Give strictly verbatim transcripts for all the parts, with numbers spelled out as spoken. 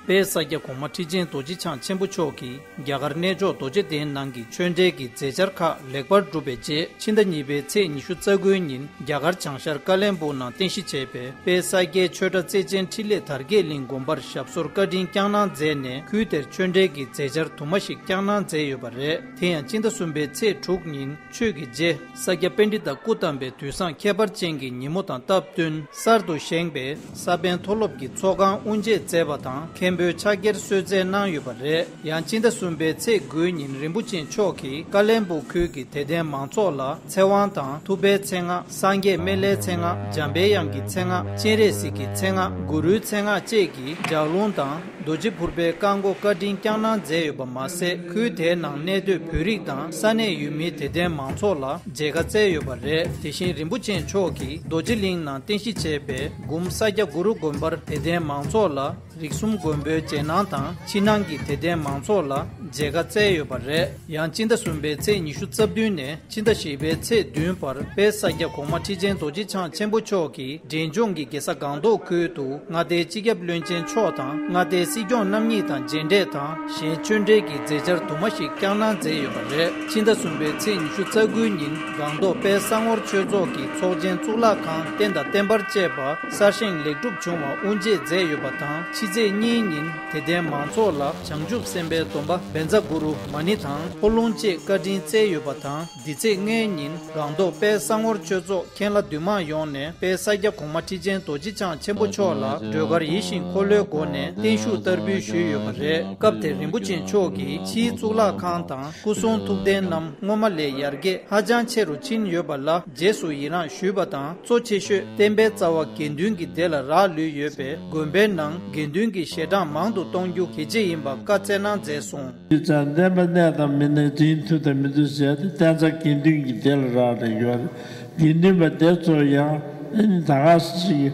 དཔལ་ས་སྐྱ་གོང་མ་ཁྲི་ཆེན་རྡོ་རྗེ་འཆང་ཆེན་པོ་མཆོག་གིས་རྒྱ་གར་གནས་མཆོག་རྡོ་རྗེ་གདན་ནང་གི་ཆོས་འབྲེལ་གྱི་མཛད་འཆར་ཁག་ལེགས་པར་གྲུབ་པའི་རྗེས། ཕྱི་ཟླ་གཉིས་པའི་ཚེས་ཉི་ཤུ་རྩ་དགུའི་ཉིན་རྒྱ་གར་བྱང་ཤར་ཀ་ལན་སྦུག་ནང་རྟེན་གཞི་བྱས་པའི་དཔལ་ས་སྐྱའི་ཆོས་གྲྭ་རྩེ་ཆེན་འཕྲིན་ལས་དར་རྒྱས་གླིང་དགོན་པར་ཞབས་སོར་བཀའ་དྲིན་བསྐྱངས་གནང་མཛད་ནས། ཁུལ་དེར་ཆོས་འབྲེལ་གྱི་མཛད་འཆར་དུ་མ་ཞིག་བསྐྱངས་གནང་མཛད་ཡོད་པ་རེད། དེ་ཡང་སྤྱི་ཟླ་གསུམ་པའི་ཚེས་དྲུག་ཉིན་ཆོས་ཀྱི་རྗེ་ས་སྐྱ་པཎྜི་ཏ་སྐུ་བལྟམས་པའི་དུས་བཟང་ཁྱད་པར་ཅན་གྱི་ཉིན་མོ་དང་སྟབས་བསྟུན། གསར་དུ་བཞེངས་པའི་ས་པཎ་མཐོ་སློབ་ཀྱི་ཚོགས་ཁང་དབུ་འབྱེད་མཛད་པ་དང་། མཁན་པོའི་ཕྱག་འཁྱེར་གསོལ་སྩལ་གནང་ཡོད་པ་རེད། ཡང་སྤྱི་ཟླ་གསུམ་པའི་ཚེས་དགུའི་ཉིན་རིན་པོ་ཆེ་མཆོག་གིས་ཀ་ལན་སྦུག་ཁུལ་གྱི་དད་ལྡན་མང་ཚོགས་ལ་ཚེ་དབང་དང་ཐུབ་པའི་མཚན་སྔགས། སངས་རྒྱས་སྨན་བླའི་མཚན་སྔགས། འཇམ་པའི་དབྱངས་ཀྱི་མཚན་སྔགས། སྤྱན་རས་གཟིགས་ཀྱི་མཚན་སྔགས། གུ་རུའི་མཚན་སྔགས་བཅས་ཀྱི་ལྗགས་ལུང་དང་། རྡོ་རྗེ་ཕུར་པའི་བཀའ་བསྒོ་བཀའ་དྲིན་བསྐྱངས་གནང་མཛད་ཡོད་པ་མ་ཟད། ཁུལ་དེའི་ནང་གནས་སྡོད་བོད་རིགས་དང་ས་གནས་ཡུལ་མིའི་དད་ལྡན་མང་ཚོགས་ལ་མཇལ་ཁ་བསྩལ་ཡོད་པ་རེད། དེ་བཞིན་རིན་པོ་ཆེ་མཆོག་གིས་རྡོ་རྗེ་གླིང་ནང་རྟེན་གཞི་བྱས་པའི་འབུམ་ས་སྐྱ་གུ་རུ་དགོན་པར་དད་ལྡན་མང་ཚོགས་ལ་རིགས་གསུམ་མགོན་པོའི་རྗེས་གནང་དང་། ཕྱི་ནང་གི་དད་ལྡན་མང་ཚོགས་ལ་མཇལ་ཁ་བསྩལ་ཡོད་པ་རེད། ཡང་སྤྱི་ཟླ་གསུམ་པའི་ཚེས་ཉི་ཤུ་རྩ་བདུན་ནས་ཕྱི་ཟླ་བཞི་པའི་ཚེས་བདུན་བར་དཔལ་ས་སྐྱ་གོང་མ་ཁྲི་ཆེན་རྡོ་རྗེ་འཆང་ཆེན་པོ་མཆོག་གིས་འབྲས་ལྗོངས་ཀྱི་རྒྱལ་ས་སྒང་ཏོག་ཁུལ་དུ་མངའ་སྡེའི་སྤྱི་ཁྱབ་བློན་ཆེན་མཆོག་དང་མངའ་སྡེའི་སྲིད་སྐྱོང་རྣམ་གཉིས་དང་མཇལ་འཕྲད་དང་། གཞན་ཆོས་འབྲེལ་གྱི་མཛད་འཆར་དུ་མ་ཞིག་བསྐྱངས་གནང་མཛད་ཡོད་པ་རེད། ཕྱི་ཟླ་གསུམ་པའི་ཚེས་ཉི་ཤུ་རྩ་དགུའི་ཉིན་སྒང་ཏོག་དཔལ་གསང་བོར་ཆོས་ཚོགས་ཀྱི་ཚོགས་ཆེན་གཙུག་ལག་ཁང་རྟེན་དང་བརྟེན་པར་བཅས་པ་གསར་བཞེངས་ལེགས་གྲུབ་བྱུང་བ་དབུ་འབྱེད་མཛད་ཡོད་པ་དང་། ཕྱི་ཚེས་གཉིས་ཉིན་དད་ལྡན་མང་ཚོགས་ལ་བྱང་ཆུབ་སེམས་དཔའི་སྡོམ་པ་བཛྲ་གུ་རུ་མ་ཎི་དང་འཁོར་ལོ་བཅས་བཀའ་དྲིན་སྩལ་ཡོད་པ་དང་། འདི་ཚེས་ལྔའི་ཉིན་སྒང་ཏོག་དཔལ་གསང་བོར་ཆོས་ཚོགས་མཁན་བླ་འདུས་མང་ཡོངས་ནས་དཔལ་ས་སྐྱ་གོང་མ་ཁྲི་ཆེན་རྡོ་རྗེ་འཆང་ཆེན་པོ་མཆོག་ལ་སྒྲོལ་དཀར་ཡིད་བཞིན་འཁོར་ལོའི་སྒོ་ནས་བརྟན་བཞུགས་བསྟར་འབུལ་ཞུས་ཡོད་པ་རེད། སྐབས་དེར་རིན་པོ་ཆེ་མཆོག་གིས་ཕྱིའི་གཙུག་ལག་ཁང་དང་སྐུ་གསུང་ཐུགས་རྟེན་རྣམས་སྔོན་མ་ལས་ཡར་རྒྱས་ཧ་ཅང་ཆེ་རུ་ཕྱིན་ཡོད་པ་ལ་རྗེས་སུ་ཡི་རངས་ཞུས་པ་དང་། གཙོ་ཆེ་ཤོས་བསྟན་པའི་རྩ་བ་དགེ་འདུན་གྱི་སྡེ་ལ་རག་ལུས་ཡོད་པས། དགོན་པའི་ནང་དགེ་འདུན་གྱི་ཞལ་གྲངས་མང་དུ་གཏོང་རྒྱུ་གལ་ཆེ་ཡིན་པ་བཀའ་སྩལ་གནང་མཛད་སོང་། དུས་ཙམ་བསྟན་པ་གནས་དང་མི་གནས་འཛིན་ཐུབ་དང་མི་ཐུབ་ཟེར་ཏེ་བསྟན་རྩ་དགེ་འདུན་གྱི་སྡེ་ལ་རག་ལས་ཡོད་རེད། དགེ་འདུན་པ་སྡེ་ཚོ་ཡང་ཨ་ནི་ད་ག་ཅིག་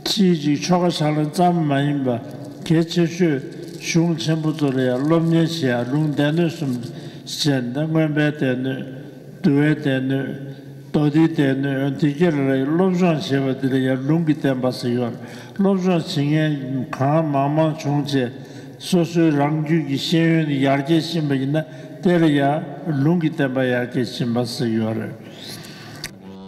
ཕྱིའི་ཅིག་ཆོ་ག་ཕྱག་ལེན་ཙམ་མ་ཡིན་པ་གལ་ཆེ་ཤོས་གཞུང་ཆེན་པོ་ཚོ་ལ་ཡང་སློབ་གཉེར་བྱེད་ཡ། ལུང་སྡེ་སྣོད་གསུམ་བྱས་ནས་མངོན་པའི་སྡེ་སྣོད། འདུལ་བའི་སྡེ་སྣོད། མདོ་སྡེའི་སྡེ་སྣོད། དེ་ག་ལ་སློབ་སྦྱོང་བྱེད་པ་དེ་ལ་ཡང་ལུང་གི་བསྟན་པ་ཟེར་ཡོད་རེད། སློབ་སྦྱོང་བྱེད་མཁན་གང་མང་མང་བྱུང་རྗེས་སོ་སོའི་རང་རྒྱུད་ཀྱི་ཤེས་ཡོན་ཡར་རྒྱས་ཕྱིན་པ་ཡིན་ན་དེ་ལ་ཡང་ལུང་གི་བསྟན་པ་ཡར་རྒྱས་ཕྱིན་པ་ཟེར་ཡོད་རེད།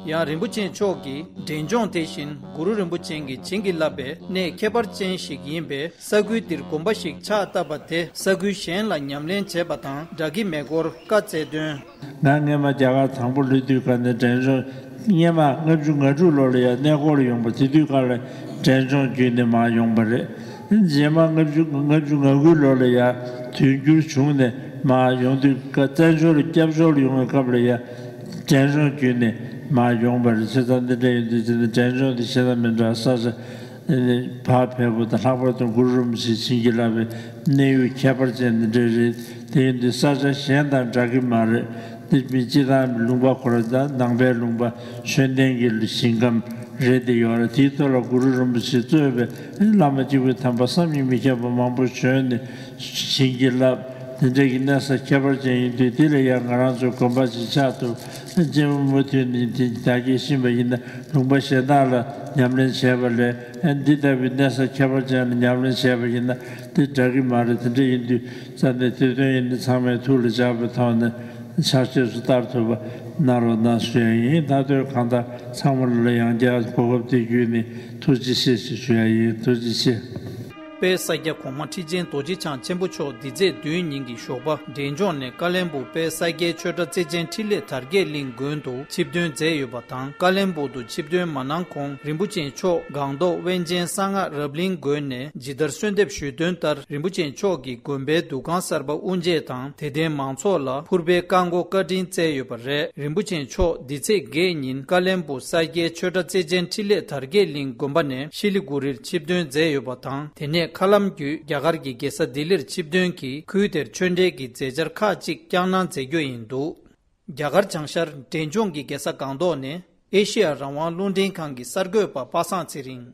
ཡང་རིན་པོ་ཆེ་མཆོག་གིས་འབྲས་ལྗོངས་དེ་བཞིན་གུ་རུ་རིན་པོ་ཆེ་གིས་བྱིན་གྱིས་བརླབས་པའི་གནས་ཁྱད་པར་ཅན་ཞིག་ཡིན་པས། ས་ཁུལ་འདིར་དགོན་པ་ཞིག་ཕྱག་བཏབ་པ་དེ་ས་ཁུལ་གཞན་ལ་ཉམས་ལེན་བྱས་པ་དང་འདྲ་གི་མེད་སྐོར་བཀའ་སྩལ་དོན། ང་སྔས་མ་རྒྱ་གར་དང་པོ་སླེབས་དུས་ག་ནས་འབྲས་ལྗོངས། སྔས་མ་ལྔ་བཅུ་ང་དྲུག་ལོ་ལ་ཡང་གནས་སྐོར་ཡོང་པ་དེ་དུས་ག་ལ་འབྲས་ལྗོངས་བརྒྱུད་ནས་མར་ཡོང་པ་རེད། རྗེས་མ་ལྔ་བཅུ་ལྔ་བཅུ་ང་དགུ་ལོ་ལ་ཡང་དུས་འགྱུར་བྱུང་ནས་མར་ཡོང་དུས་ཀ་བཙན་བྱོལ་སྐྱབས་བཅོལ་ཡོང་བའི་སྐབས་ལ་ཡང་འབྲས་ལྗོངས་བརྒྱུད་ནས་མར་ཡོང་པ་རེད། བྱས་ཙང་འདི་འདྲ་ཡིན་དུས་ཅི་ནས་འབྲས་ལྗོངས་འདི་ཤེས་ན་མི་འདྲ་ས་ཆ། བག་ཕེབས་པོ་དང་ལྷག་པར་དུ་གུ་རུ་རིན་པོ་ཆེ་བྱིན་གྱིས་བརླབས་པའི་གནས་ཡུལ་ཁྱད་པར་ཅན་འདི་འདྲ་རེད། དེ་ཡིན་དུས་ས་ཆ་གཞན་དང་འདྲ་གི་མ་རེད། དེ་མི་སྤྱི་དང་ལུང་པ་ཁོ་ར་དང་ནང་པའི་ལུང་པ་ཆོས་ལྡན་གྱི་ཞིང་ཁམས་རེད་དེ་ཡོད་རེད། དེའི་ཐོག་ལ་གུ་རུ་རིན་པོ་ཆེས་གཙོས་པའི་བླ་མ་སྐྱེས་བུ་དམ་པ་བསམ་གྱིས་མི་ཁྱབ་པ་མང་པོ་བྱོན་ནས་བྱིན་གྱིས་བརླབས། དེ་འདྲ་གི་གནས་ས་ཁྱད་པར་ཅན་ཡིན་དུས་དེ་ལ་ཡང་ང་རང་ཚོ་དགོན་པ་ཅིག་ཆགས་ཐུབ། རྗེ་མོ་མུ་མཐུད་ནས་དེ་བདག་གིས་ཤེས་པ་ཡིན་ན་ལུང་པ་གཞན་དག་ལ་ཉམས་ལེན་བྱས་པ་ལས་འདི་ལྟ་བུའི་གནས་ས་ཁྱད་པར་ཅན་ལ་ཉམས་ལེན་བྱས་པ་ཡིན་ན་དེ་འདྲ་གི་མ་རེད། དེ་འདྲ་ཡིན་དུས་ས་གནས་དེ་དོན་ཡིན་ན་ཚང་མས་ཐུགས་ལ་འཇགས་པའི་ཐོག་ནས་ཕྱག་རྗེས་སུ་བསྟར་ཐུབ་པ་གནང་རོགས་གནང་ཞུ་ཡ་ཡིན། ད་དོན་གང་ལྟར་ཚང་མ་ལ་ཡང་བསྐྱར་གོ་སྐབས་དེ་བརྒྱུད་ནས་ཐུགས་རྗེ་ཆེ་ཞེས་ཞུ་ཡ་ཡིན། ཐུགས་རྗེ་ཆེ། དཔལ་ས་སྐྱ་གོང་མ་ཁྲི་ཆེན་རྡོ་རྗེ་འཆང་ཆེན་པོ་མཆོག་འདི་ཚེས་བདུན་ཉིན་གྱི་ཞོགས་པ་འབྲས་ལྗོངས་ནས་ཀ་ལན་སྦུག་དཔལ་ས་སྐྱའི་ཆོས་གྲྭ་རྩེ་ཆེན་འཕྲིན་ལས་དར་རྒྱས་གླིང་དགོན་དུ་ཆིབས་ཐོན་མཛད་ཡོད་པ་དང་། ཀ་ལན་སྦུག་ཏུ་ཆིབས་ཐོན་མ་གནང་གོང་རིན་པོ་ཆེ་མཆོག་སྒང་ཏོག་དབེན་ཆེན་གསང་སྔགས་རབ་གླིང་དགོན་ནས་ཇི་ལྟར་གསོལ་འདེབས་ཞུས་དོན་ལྟར་རིན་པོ་ཆེ་མཆོག་གིས་དགོན་པའི་འདུ་ཁང་གསར་པ་དབུ་འབྱེད་དང་དད་ལྡན་མང་ཚོགས་ལ་ཕུར་པའི་བཀའ་བསྒོ་བཀའ་དྲིན་སྩལ་ཡོད་པ་རེད། རིན་པོ་ཆེ་མཆོག་འདི་ཚེས་བརྒྱད་ཉིན་ཀ་ལན་སྦུག་ས་སྐྱའི་ཆོས་གྲྭ་རྩེ་ཆེན་འཕྲིན་ལས་དར་རྒྱས་གླིང་དགོན་པ་ནས་ཤི་ལི་གུ་རིར་ཆིབས་ཐོན་མཛད་ཡོད་པ་དང་། དེ་ནས་མཁའ་ལམ་བརྒྱུད་རྒྱ་གར་གྱི་རྒྱལ་ས་ལྡི་ལིར་ཆིབས་ཐོན་གྱིས་ཁུལ་དེར་ཆོས་འབྲེལ་གྱི་མཛད་འཆར་ཁག་ཅིག་བསྐྱངས་གནང་མཛད་རྒྱུ་ཡིན་འདུག་རྒྱ་གར་བྱང་ཤར་འབྲས་ལྗོངས་ཀྱི་རྒྱལ་ས་སྒང་ཏོག་ནས་ཨེ་ཤེ་ཡ་རང་དབང་རླུང་འཕྲིན་ཁང་གི་གསར་འགོད་པ་པ་སངས་ཚེ་རིང་།